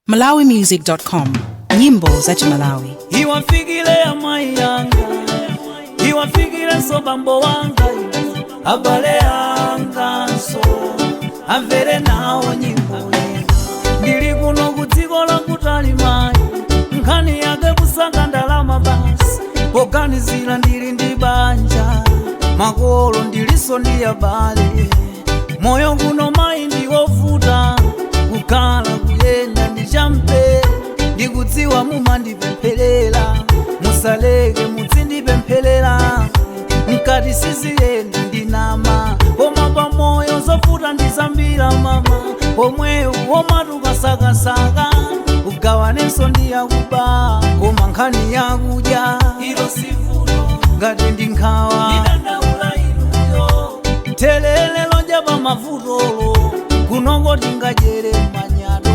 Malawimusic.com, nyimbo za Chimalawi. Iwafikile amayi yanga, iwafikile nso bambo wanga, abale anga nso amvere nawo nyimbo iyi. Ndili kuno ku dziko lakutali mayi, nkhani yake kusaka ndalama basi, poganizira ndili ndi banja, makolo ndilinso ndi abale. Moyo kuno mayi ndiwovuta, kukhala kuyenda ndi champe. Ndikudziwa mumandipempherera, musaleke muzindipempherera. Mkati siziyenda ndinama, koma pamoyo zovuta ndizambira mama. Pomweyo womatukasakasaka ugawanenso ndiyakuba, koma nkhani yakudya ilo sivuto, ngati ndi nkhawa ndidandaula inuyo. Thelele lonja pamavutolo kunoko tingadyere manyado.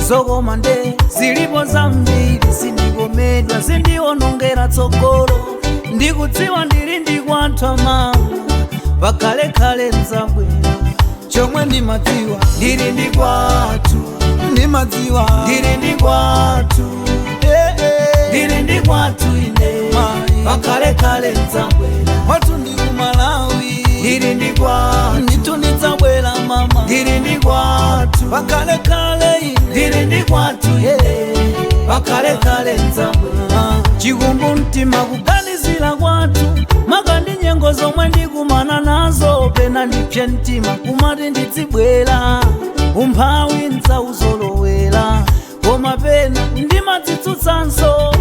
Zokoma nde zilipo zambiri, sindikomedwa sindionongera tsogolo. Ndikudziwa ndili ndi kwathu mama, pakhalekhale nzabwera. Chomwe ndimadziwa, ndili ndi kwathu, ndimadziwa ndili ndi kwathu, eh, eh. Ndili ndi kwathu ine, Mai. pakhalekhale nzabwera. Kwathu ndi kuMalawi. Ndili ndi kwathu, ndithu ndidzabwera mama. Ndili ndi kwathu, pakhalekhale ine. Ndili ndi kwathu ine, pakhalekhale nzabwera. Chikumbu mtima kuganizira kwathu, maka ndi nyengo zomwe ndikumana nazo, pena ndipse mtima kumati ndidzibwera, umphawi ndzawuzolowera. Koma pena ndimadzitsutsanso,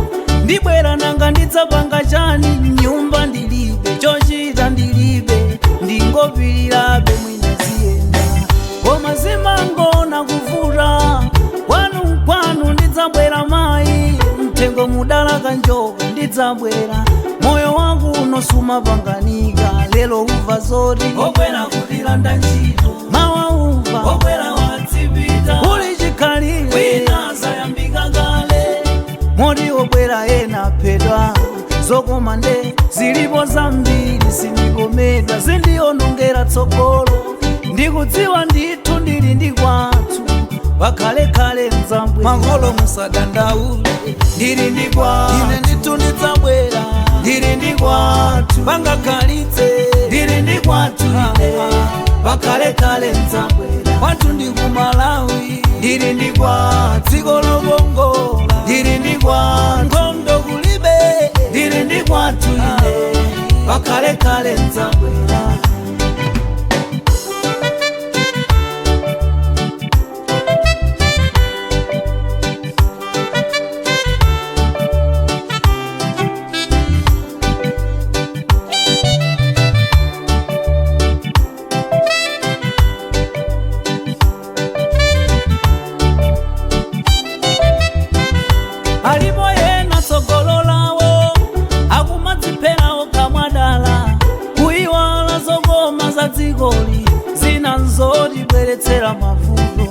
ndibwera nanga ndidzapanga chani? Nyumba ndilibe, chochita ndilibe, ndingopirirabe mwina ziyenda. Koma zimangona kuvuta kwanu kwanu. Ndidzabwera mayi, mthengo mudalaka njoka, ndidzabwera. Moyo wangu unosuma panganika, lero uva zoti okwera kutilanda ntchito, mawa umva okwera wadzipita, uli chikhalire wina zayambika kale, moti obwera ena aphedwa. Zokoma nde zilipo zambiri, sindikomedwa sindionongera tsogolo. Ndikudziwa ndithu ndili ndi kwathu, pakhalekhale nzabwera. Makolo musadandaule. Ndili ndi kwathu, ine ndithu ndidzabwera. Ndili ndi kwathu, pangakhalitse. Ndili ndi kwathu ine, pakhalekhale nzabwera. Kwathu ndi kuMalawi. Ndili ndi kwathu, dziko lokongola. Ndili ndi kwathu, nkhondo kulibe. Ndili ndi kwathu ine, pakhalekhale nzabwera. Alipo yena tsogolo lawo akumadzipherawo kamwadala, kuyiwala zokoma za dzikoli. Zina nzotibweretsera mavuto,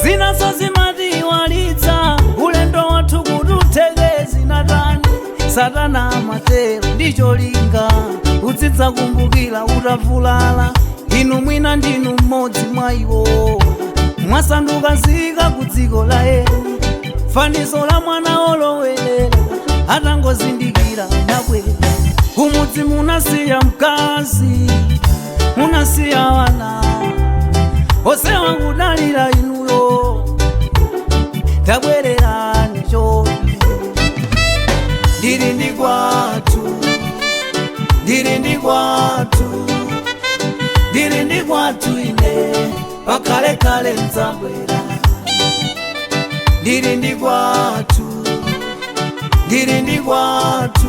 zinaso zimatiyiwalitsa ulendo wathu kuti utheke. Zinatani satana amatero ndicholinga udzidzakumbukira utavulala. Inu mwina ndinu mmodzi mwa iwo, mwasanduka nzika ku dziko la eni. Fanizo la mwana olowerera atangozindikira nabwera kumudzi. Munasiya mkazi, munasiya wana osewa kudalira inuyo, tabwererani chonde. Ndili ndi kwathu, ndili ndi kwathu, ndili ndi kwathu ine, pakhalekhale nzabwera. Ndili ndi kwathu, ndili ndi kwathu,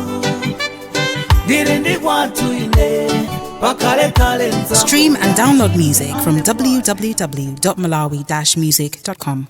ndili ndi kwathu ine, pakhalekhale nzabwera. Stream and download music from www.malawi-music.com.